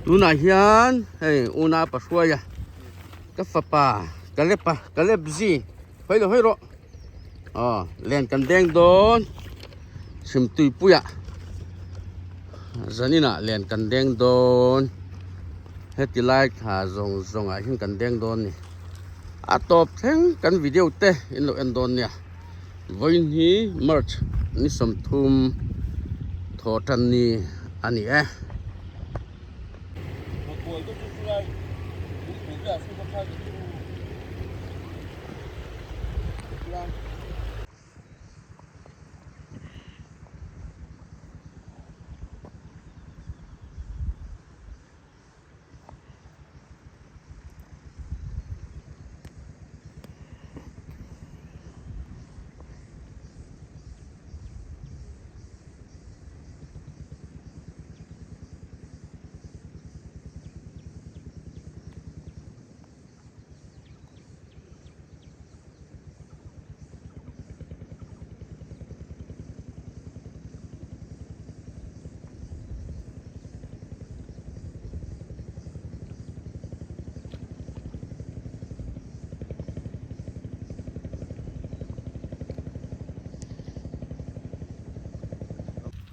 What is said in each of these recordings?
Tunah hian hei una pa hruai a ka fapa Caleb a Caleb zi hawi lo hawi rawh aw len kan deng dawn chhimtuipuiah zaninah len kan deng dawn heti lai thla zawng zawngah hian kan deng dawn a ni a tawp thleng kan video te in lo en dawn nia. Vawiin hi March ni 30 thaw tan ni a ni e.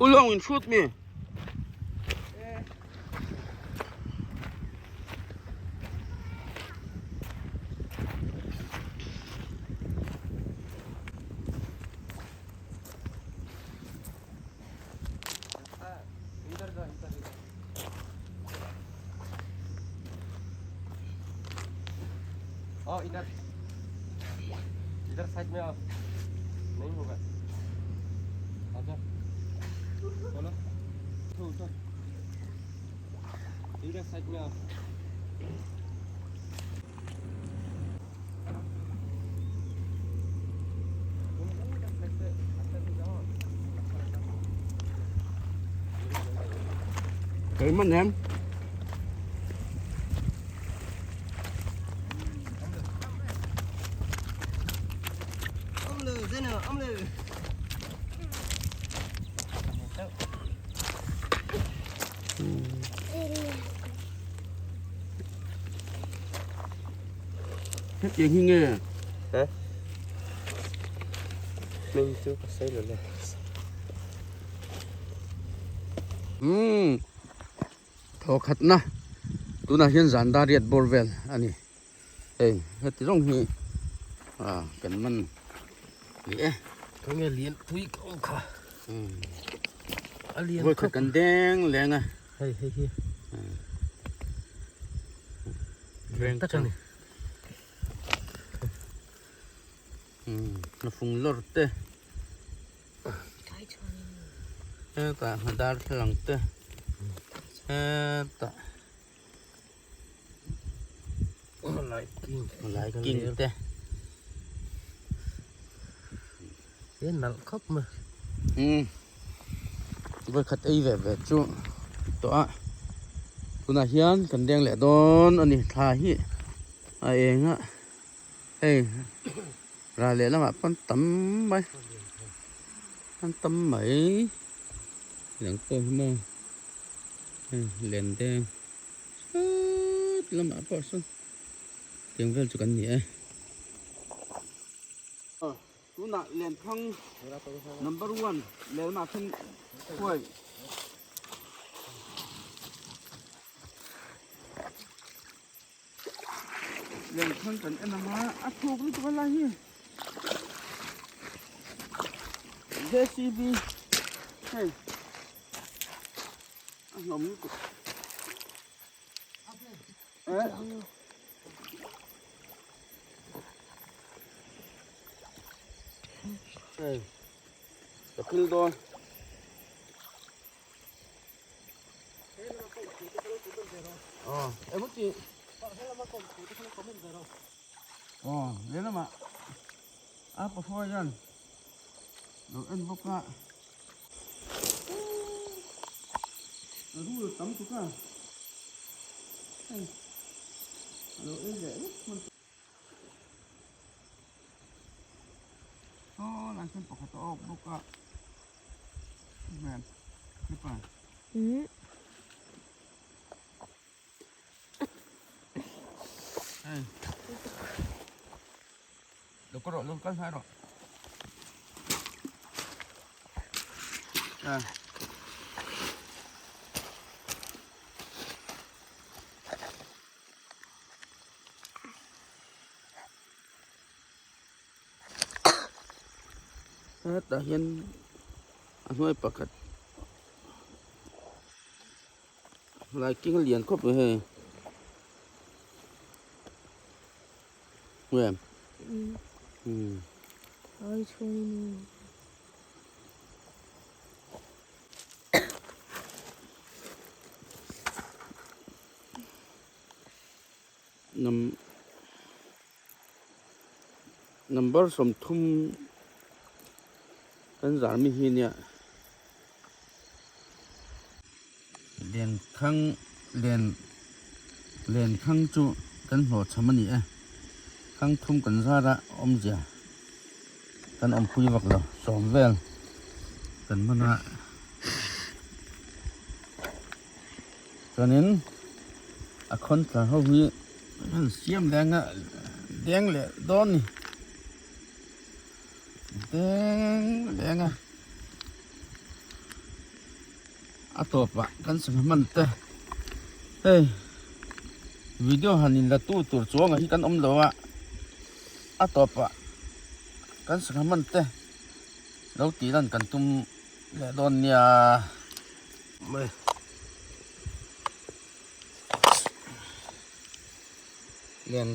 Ulawng in shoot me. आओ इधर इधर साइड में आओ नहीं होगा आजा चलो उठो उठो इधर साइड में आओ Keimah nem. Hetiang hi nge? Hah? Hming chu ka sawi lo le. Umm thaw khatna tunah hian zan dar riat bawr vel a ni. Hei heti zawng hi ah kan man ni e. Khawnge lian pui ka awm kha. Umm A lian vawi khat kan deng leng a. Hei hei hi. Lian tak a ni. Umm a fung lawr te. Hetah dar thlalâng te hetah lighting te he nalh khawp mai umm vawikhat ei ve ve chu tawh a tunah hian kan deng leh dawn a ni thla hi a eng a hei. Ral leh lamah pawn tam mai an tam mai leng pawh hi maw hei len deng sawt lamah pawh sawn tiang vel chu kan ni e. Tunah lenthang number one lehlamah khan khuai. Lengthang kan en ang a, a thuk lutuk a lai hi. JCB hei a hlawm lutuk. Eh. Hei ka phil dawn. Aw lehlamah a pahruai hian lo en bawk a a rul tam tuk a hei a lo en leh vek hman saw lai sawn pakhat a awk bawk a hmel hlipa. Hei. Lo kal rawh, lo kal hnai rawh. Ah. Hetah hian a hnuai pakhat laiking a lian khawp mai hei nge umm Number 30 kan zar mi hi nia lenkhang len lenkhang chu kan hlawh cham a ni e khang thum kan zar a awmzia kan awmpui vak lo sawm vel kan hman a chuanin a khawn tlar ho hi an siam leng a deng leh dawn a ni deng leng a a tawpah kan sangha hman te hei video han in la tu tur chuangah hi kan awm lo a a tawpah kan sangha hman te lo tih lan kan tum leh dawn nia. Mai. Lian.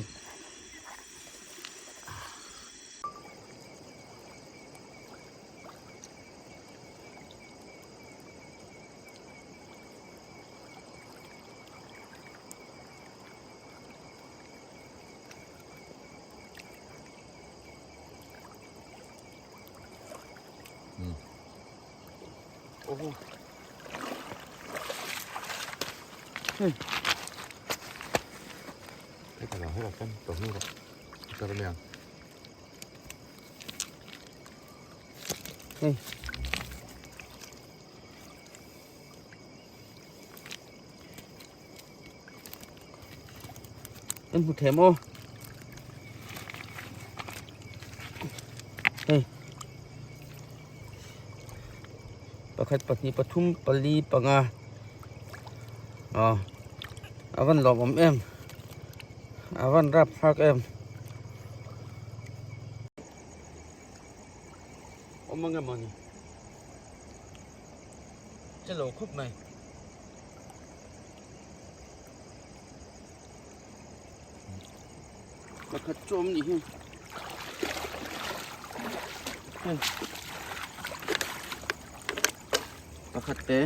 Hei. Em hmu them aw. Hei. Pakhat pahnih pathum pali panga aw a van lawmawm em a van rap thlak em awm ang emaw ni che lo khawp mai. Pakhat chu awm nih hi hei pakhat te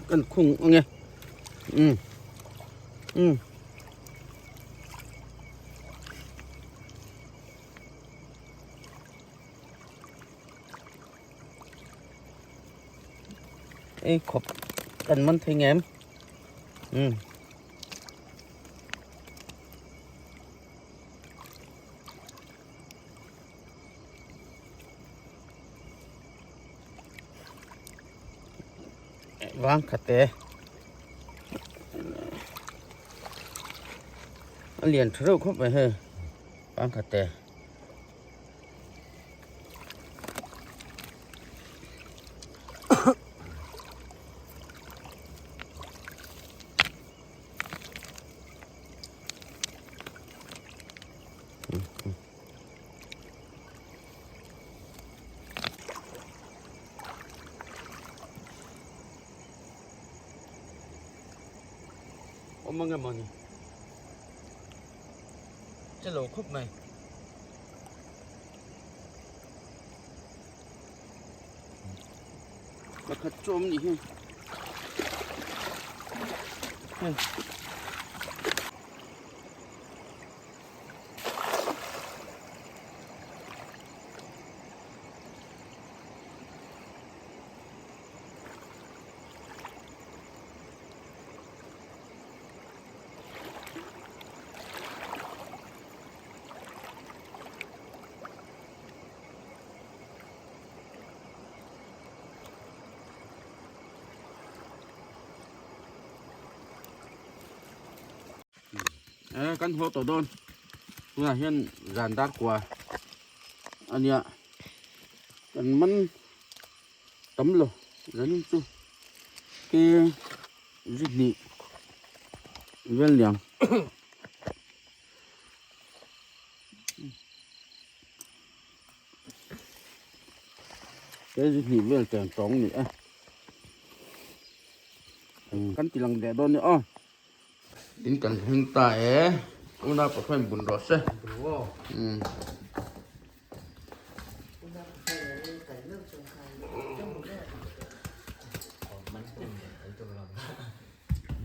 kan khung ang e um um. Ei khawp kan man thei ngem um vang khat te a lian tha reuh khawp mai hei vang khat te. Awm ang emaw ni che lo khawp mai. Pakhat chu awm nih hi hei. Eh kan haw tawh dawn tunah hian zan dar kua a nia kan man tam lo zanin chu ke zi hnih vel niang. Ke zi hnih vel teng tawng ni e kan ti lang leh dawn ni aw. In kan thleng ta e una pathuain bun rawh se umm.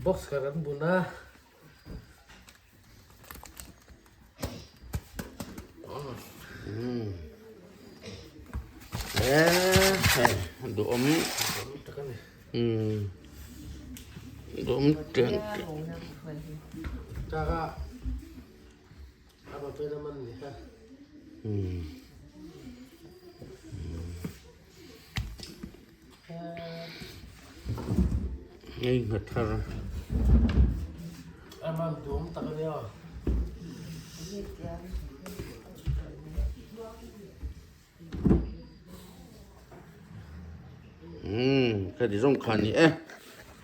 Box kha kan bun a. Duhawm duhawm ṭian hei nghat thar umm heti zawng kha a ni e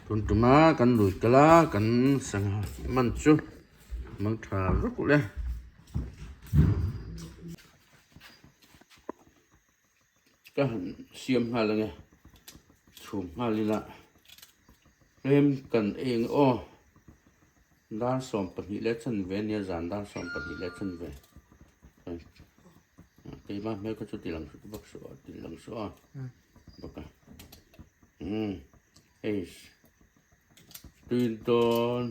tun tuma kan lui kal a kan sangha man chu mang tha vek le. Ka han siam nghal ange chhum nghal ila tlem kan eng aw dar 12 leh chanve ania zan dar 12 leh chanve keimah hmel kha chu ti lang vak suh a ti lang suh a bawk a umm hei tui dawn.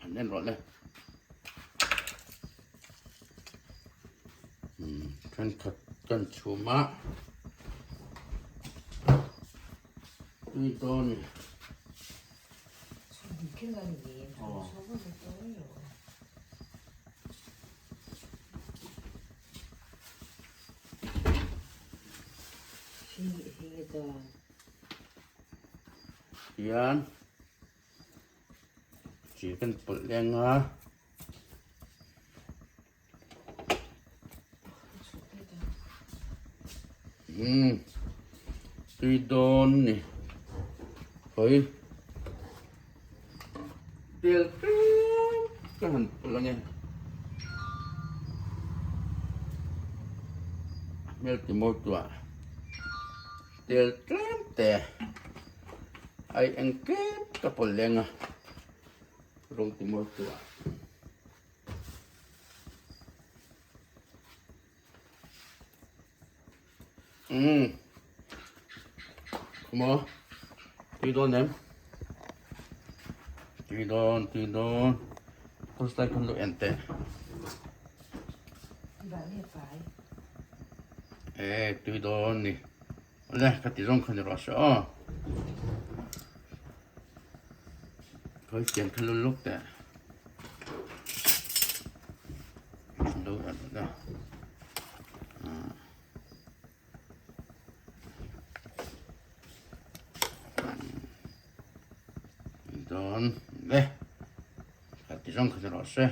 Han en rawh le thenkhat kan chhum a tui dawn hian. Chi kan pawlh leng a. Umm tui dawn ni hawi tel tlem ka han pawlh ange hmel ti mawi tuah tel tlem te. Ai eng tlem ka pawlh leng a rawng ti mawi tu ah. Umm khaw maw tui dawn em tui dawn tui dawn first time khan lo en teh e tui dawn ni. Awle ka ti zawng kha ni rawh se aw. Khawi fian kha lul lawk teh. Lo en la. Dawn le ka ti zawng kha ni rawh se.